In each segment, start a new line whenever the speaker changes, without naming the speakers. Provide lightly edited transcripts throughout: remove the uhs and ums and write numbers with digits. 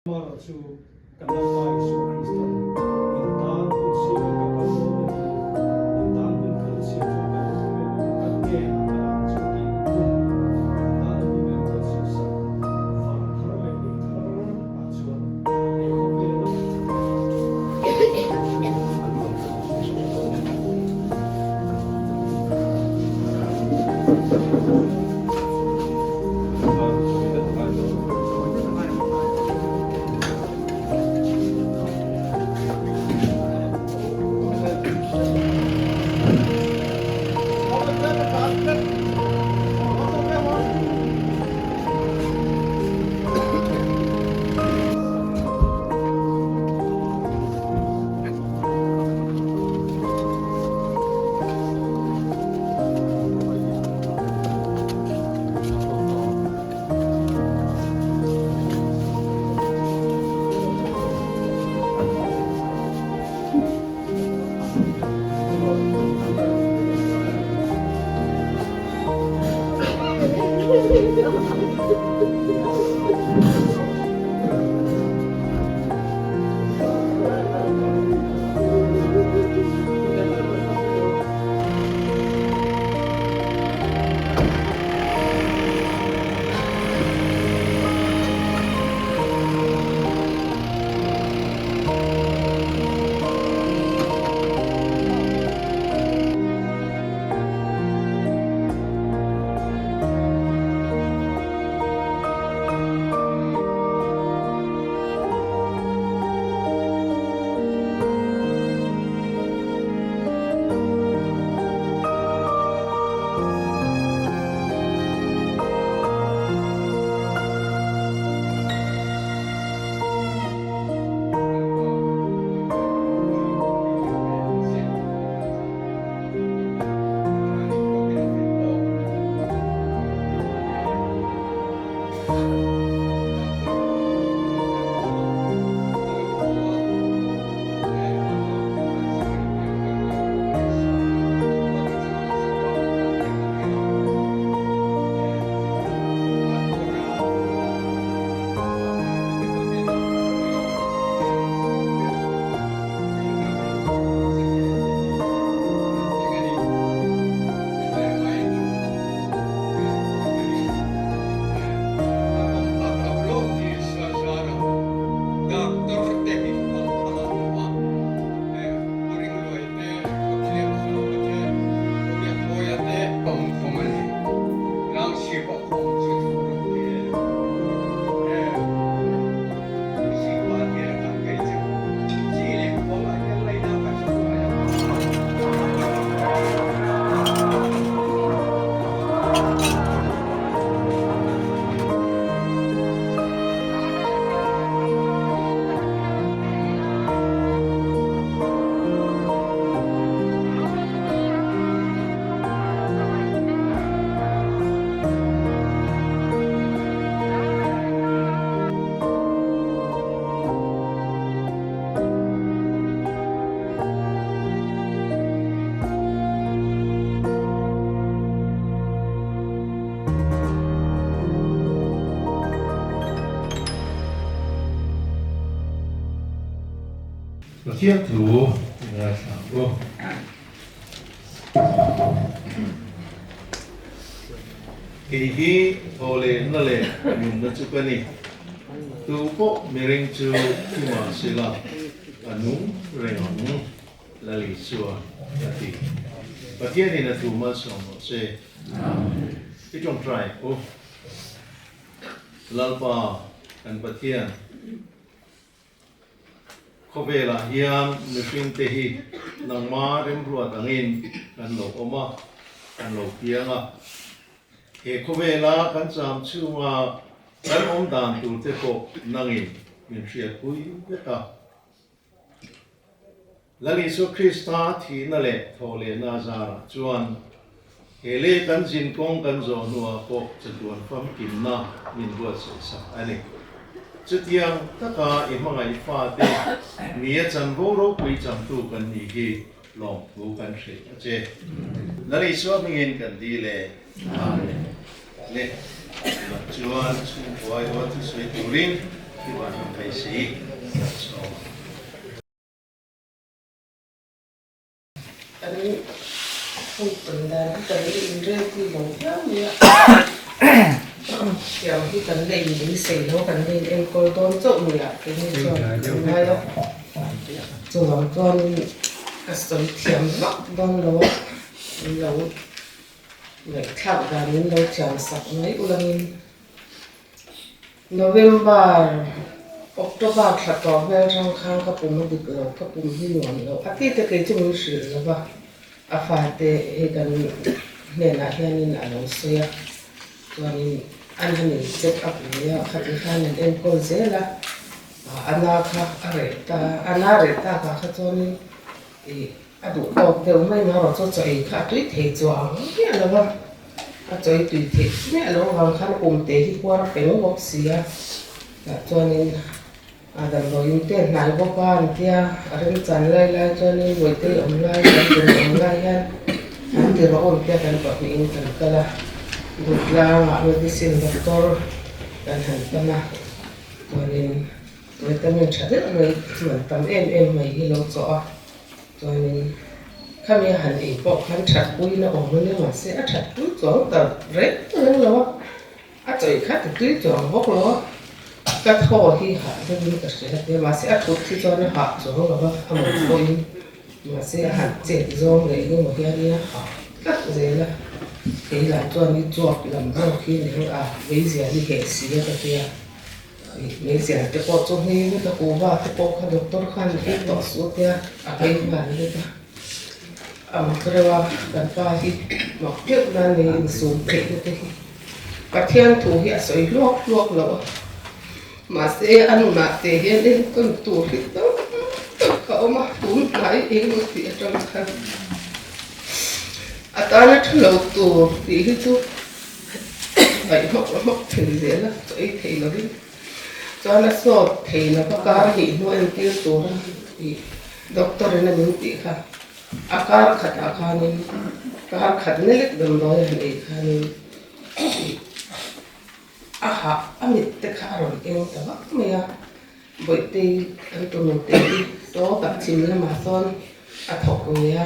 Amaherawhchu, kan Lalpa Isua Kristan in tan hun siamin ka kal dawn a ni, in tan hun ka lo siam chuan ka lo ka hnenah ka ang chu tiin a hmun in tana hmun leh buatsaih sak van thar leh lei thar ah chuan he khawvela
Pathian thu i ngaithla ang u. Kei hi thawhlehna leh nunna chu ka ni. Tu pawh miring chu thi mah sela a nung reng ang, Lali chuan a ti. Pathianin a thu malsawm rawh se. I tawngtai u. Lalpa kan Pathian. Khawvelah hian mihringte hi nangma remruat angin kan lo awm a, kan lo piang a. He khawvela kan cham chhunga kan awm dan turte pawh nangin min hriatpui vek a. Lal Isua Krista thihna leh thawhlehna zarah chuan he lei kan zin kawng kan zawh hnuah pawh chatuan famkimna min buatsaih sak a ni. Chutiang taka i hmangaih fate nia chanvo ropui changtu kan nih hi lawmthu kan hrilh a che. Lal Isua hmingin kan dil e. Amen. Le, tunah chuan chhungkuai rual thusawi turin. I van awm thei si, kan sawm ang.
Kan hun tawn dan hi kan la inrelpui lo viau mai a, tiang hi kan la inbeisei lo, kan la inenkawl dawn chauh ni ah keini chuan kan ngai a, chuvang chuanin ka sawi thiam vak dawn lo a, min lo ngaihthlak dan min lo thiam sak mai ulangin. November, October thla tawh hmel hrang khan ka pum a dik lo, ka pum hi nuam lo. A ti te kei chu min hrilh lo va, a fate hei kan hnenah hianin a lo sawi a, chuanin an han in check up ve a, khati khan an enkawl zel a, a na kha a reh ta, a na reh takah kha chuanin ih A duh tawk deuh mai marawh chu chaw ei kha a tui thei chuang miah lo va, a chaw ei tui theih miah loh avang khan kum te hi puar a peng bawk si a, tah chuanin a damdawiin te a hnai bawk a an tia, a remchan lai lai chuanin Bawihte awm lai kan tum awm lai hian an ti rawh awm tia kan pahnihin kan kal a, Dutlangah medicine doctor kan han pan a, chuanin vitamin tha deuh mai man tam em em mai hi lo chawh a. Chuanin khami a han ei pawh khan thatpuina awm a nia mahse a thatpui chuang ta reng reng lo a, a chawi kha ti tui chuang bawk lo a, ka thaw hi hah deuhin ka hria tia mahse a thut hi chuan a hah chuang lo va a mawt pawhin mahse a han chet zawng leh engemaw hian nia hah tlat zel a, kei lah chuan i chuap lam zawk hi eng a meizial i heh si a ka tia. Hmeichhia te pawh chu hei vek a kuhva te pawh kha doctor khan ei tawh suh tia a ei nghal vek a, a mak reuh a kan pa hi mak deuh nan nei insum theih na te hi Pathian thu hi a sawi hluak hluak lo a, mahse a nunah te hian enkawl tur hi tam tak a awm a, tun hnai eng tih atang khan a tana tha lo tur tih hi chu. Ngaih hmawk hmawk thin zel a, chaw ei thei lovin chuan a sawt thei lova kar hnih hnu a entir tur a tih doctor in a min tih kha a kar khatah khanin kar khat na lek damdawi a han ei khanin ih a hah a mit te kha a rawn eng ta vak mai a. Bawihtei kan tunu te hi sawtah chhim lamah sawn a thawk ve a,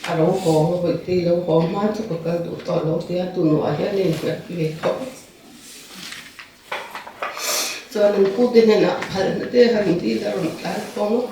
a lo haw a, Bawihtei lo haw hma chu ka kal duh tawh lo tia tunuah hian a innghat ve khawp a. Chuan an pute hnenah phalna te han dil a rawn tlan khawm a,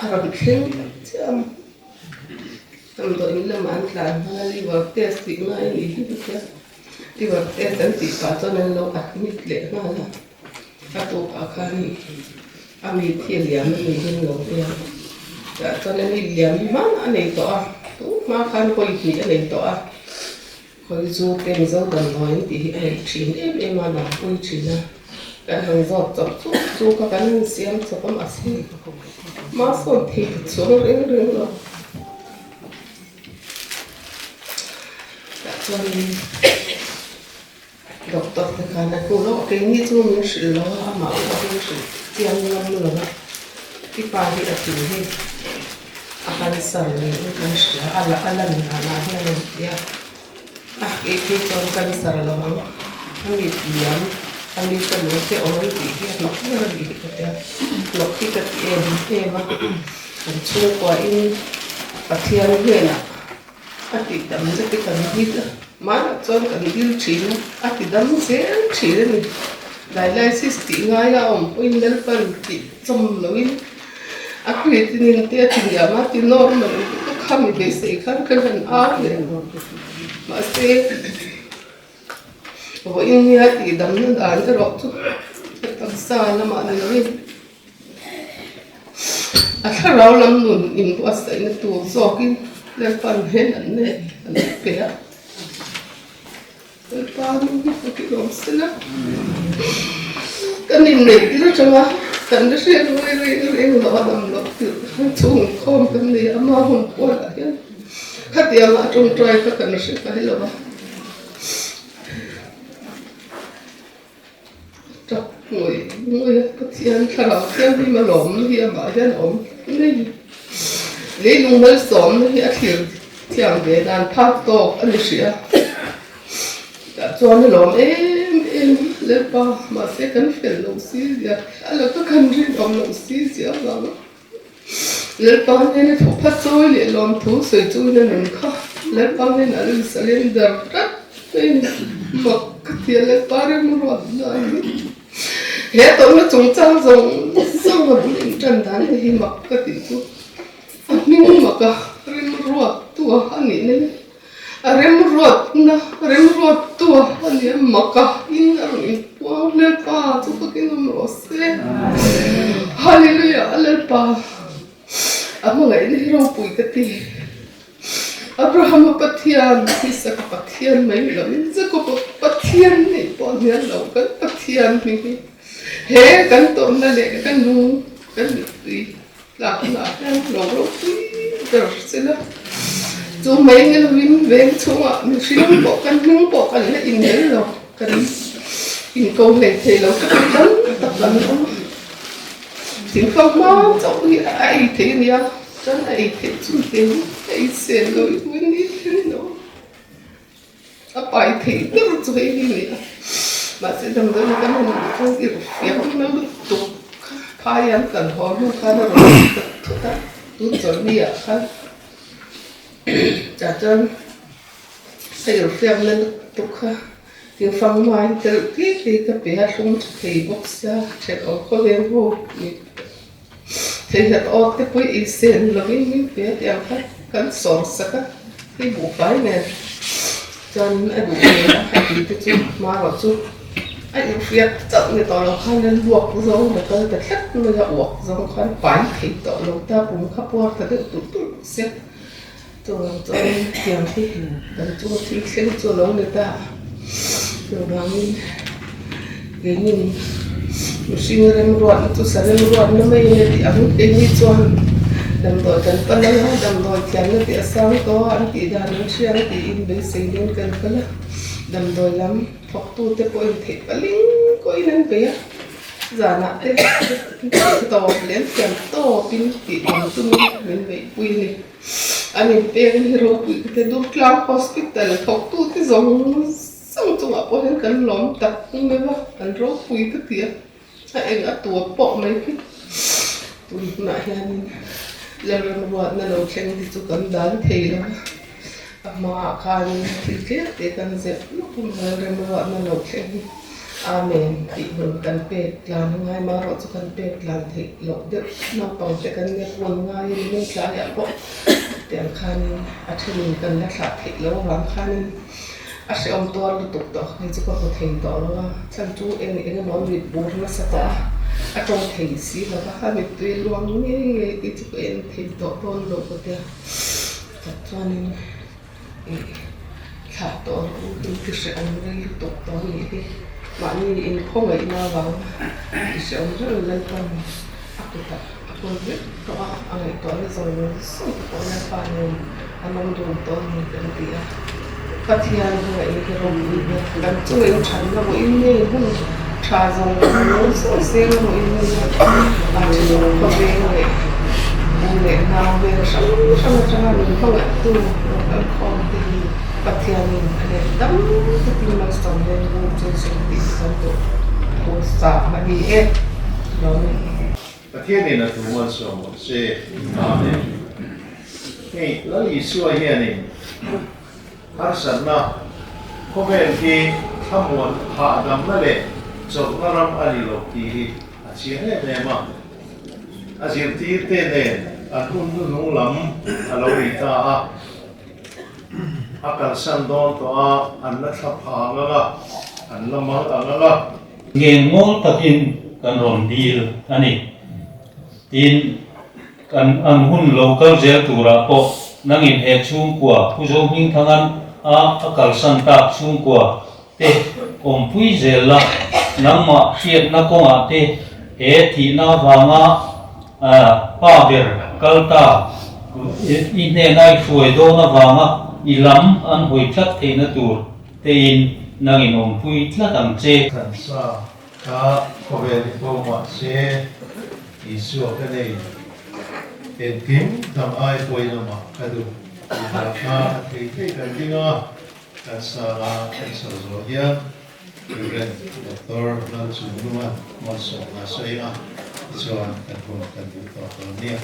a rawn thleng chiah a, damdawiin lamah an tlan hman a, liver test tih ngai a nih hi ka tia. Liver test an tih pah chuan an lo admit leh nghal a, a tukah khan a mit hi a liam a ni hin lo tia tah chuan a mit liam hi hmanah a nei tawh a, tun hma khan hawi hnih a nei tawh a, hawi zu te Mizo damdawi an tih hi a nei thin em em a, nampui thin a, kan han zawt chawp chuk chuk a, kan han siam chawp a mahse hmasawn thei ta chuang reng reng lo. Tah chuanin doctor te khan a hmu lawk keini chu min hrilh lo a, amah pawh min hrilh chiang ngam lo a, i pa hi a tih hi a cancer niin kan hria a, a lan danah hian an ti a, a kei phei chuan cancer lo ang, a mit liam a mi ka lu te awm an tih hi a hnawk ber a nih hi ka tia, hnawk hi ka ti em em a. Kan chhungkuain Pathian hnenah a tihdam zet hi kan dil a, hmanah chuan kan dil thin a, a tidam zel thin a ni. Dialysis tih ngaia a awm pawhin Lalpan tih chawm loin a creatinine te a ti hniam a, ti normal lutuk kha mi beisei khan kan han au leh a, mahse vawiin nia tihdamna dan erawh chu taksa lamah ni loin. A thlarau lam nun inbuatsaihna tur zawkin Lalpan hian an nen an pe a. Lalpa min hi ka ti lawm se la, kan inneih tir atanga kan la hriat reng reng reng lo a dam loh tirh khan chhungkhawm kan nei a, ama hun kualah hian khatianga a tawngtai kha kan hre ngai lo a. Tap ngawih ngawih a Pathian thlarau thianghlim a lawmna hi amah hian a awm mai a ni. Leilung malsawmna hi a thlir thiam ve dan phak tawk a ni hrih a. Tah chuan a lawm em
em Lalpa, mahse kan fel lo si zia, a laka kan rinawm lo si zia avanga Lalpa hnena thupha chawi leh lawmthu sawi chungin a nun kha Lalpa hnenah a insurrender tlat mai a ni. Mak ka ti a, Lalpa remruat na a ni. He tawrhna chungchang zawng zawng a bul intan dan te hi mak ka tih chu a hming maka remruattu a nih na hi a remruatna remruattu a ni a maka in a rawn inpuang Lalpa chu fakin awm rawh se Hallelujah Lalpa a hmangaihna hi ropui ka ti. Abrahama Pathian, Isaka Pathian mai ni lovin Jakoba Pathian nih pawh hnial lo kan Pathian hming hi he kan tawrhna leh kan lung kan mittui tlakna ah hian lo ropui ber sela chu mai ni lovin veng chhungah mihring pawh kan hming pawh kan la inel lo kan inko hlei thei lo te pawh tam tak an awm a thingfang hma chauh hi a ei thei a nia. Chuan a ei theih chu eng a ei sel lo i hmu ni thei lo. A pai thei ber chu hei hi ni a. Mahse damdawi na kan han luh chuan i ru fiam na lutuk kha phai an kan haw hnu khan a rawn lut ta thut a, tun chawlhni ah khan tah chuan a i ru fiam na lutuk kha thingfang mai telh tih tih ka pe a, hlum tha thei bawk sia, thenawm khawvel ho ni. Theihnat awk te pawh i sen lovin min pe a tih ang kha kan sawr sak a, hei buhfai nen chuan a duh hmel a, a tui te chu hmarawh chu a inhriat chauh ni tawh lo khan an luak zawng la kal ta tlat mai a, uak zawng khan pai thei tawh lo ta, pum kha puar ta deuh tulh tulh sia, chuvang chuan tiang hi kan chunga thil thleng chu a lo ni ta, chuvangin keinin mihring remruatna chu sa remruatna mai a ni tih ang keini chuan damdawi kan pan ang a, damdawi thiamna tih a sang tawh a, an tih dan an hria ang tiin beisei dawn kan kal a, damdawi lam thawktute pawhin theih paling pawhin an bei a, zanah te tawp leh an thiam tawpin tih dam tumin min beihpui a ni. An inpek hi ropui te Durtlang Hospital thawktute zawng zawng chungah pawh hian kan lawm tak meuh a, kan ropui ka ti a, a eng a tuah pawh mai khi tun hunah hianin Lalramruatna lo thleng hi chu kan dan thei lo va, a hmaah khanin thil tlem te kan zep lawk a, Lalramruatna lo thleng hi Amen tih hun kan pek tlan a ngai marawh chu kan pek tlan theih loh deuh naupang te kan nia pawn ngaiin hming tlaiah pawh tiang khanin a thenin kan la thlah theih loh avang khanin a hrehawm tuar lutuk tawh hei chu ka hmu thei tawh lo a chhan chu eng eng emaw a mit bur nasa tawh a a tawng thei si lo va a mittui luang ngei ngei tih chu ka en thei tawh dawn lo ka tia tak chuanin. Ih thlah tawh rawh u in ti hrehawm rei lutuk tawh a nih hi. Mahni inkhawngaihna avanga ti hrehawm reng Lalpan a kutah a kawl vek tawh a, a ngaihtuahna zawng zawng te pawh Lalpa nen an awm dun tawh a ni kan ti a. Pathian hmangaihna hi ropui ber kan chunga inthanna vawiin ngei hun tha zawng zawng seng a vawiin ngei a thenawm khawveng leh u leh nau vel hrang hrang atanga min hmangaihtu lo kal khawm te hi Pathianin a let tam takin malsawm nen bur chu zir tih kan duh thu sa a ni e. Amen.
Pathianin a thu malsawm rawh se. Amen. Hei Lal Isua hianin harsatna khawvel hi thlamuan hahdamna leh chawlhna ram a ni lo tih hi a chiang em em a. A zirtirte nen an hun hnuhnung lam a lo ni ta a, a kalsan dawn tawh a, an la thla phang ang a, an la mal ang ang a.
Ngengmawl takin kan rawn dil a ni. Tin, kan an hun lo kal zel turah pawh nangin he chhungkua Pu Zohmingthangan a a kalsan tak chhungkua te awmpui zel la, nangmah hriatna kawngah te he thihna avanga pa ber kal ta i hnena i hruai dawn avanga i lam an hawi tlat theihna tur tein nangin awmpui tlat ang che.
Thansa Ka khawvel hi bo mahse Isua ka nei, engkim dang ai pawhin amah ka duh tih hla kha a thei thei kan ding a, kan sanga kan sawi zawh hian. Rev. Doctor Lalchungnunga malsawmna a sawi a, tichuan kan hun kan duh tawh dawn nia.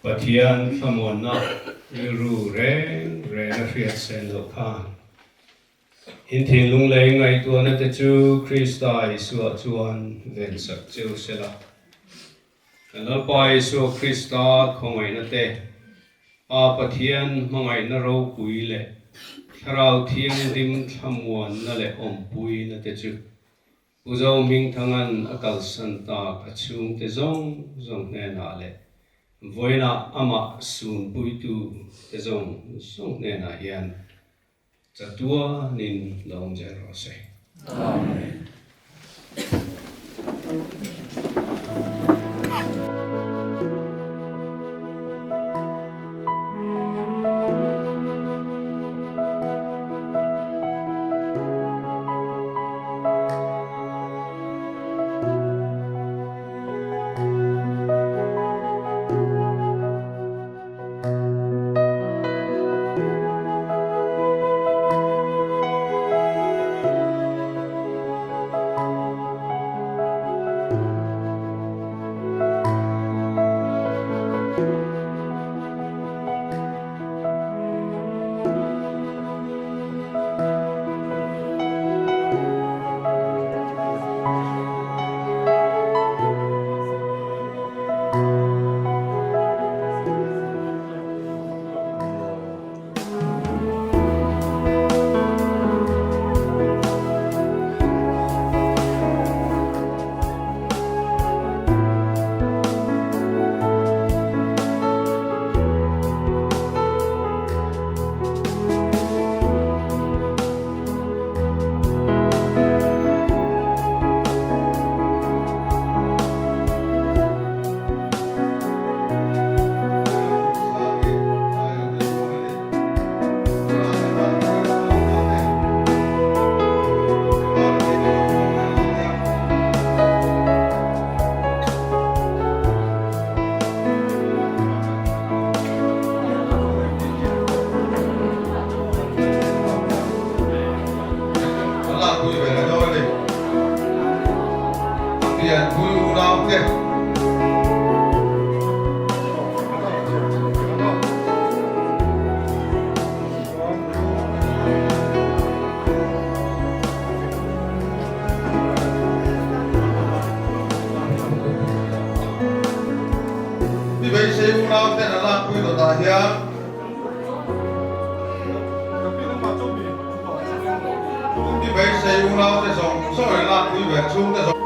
Pathian thlamuanna rilru reng reng a hriat sen loh khan in thinlung lei ngaihtuahna te chu Krista Isua chuan vensak cheu sela. Kan Lalpa Isua Krista khawngaihna te, Pa Pathian hmangaihna ropui leh Thlarau Thianghlim thlamuanna leh awmpuina te chu Pu Zohmingthanga'n a kalsan tak a chhungte zawng zawng hnenah leh vawiinah amah sunpuitu te zawng zawng hnenah hian chatuanin lo awm zel rawh se. Amen.
Mi beisei unau ten a lakpui dawtah hian Mi beisei unau te zawng zawng in lakpui ve chhung te zawng.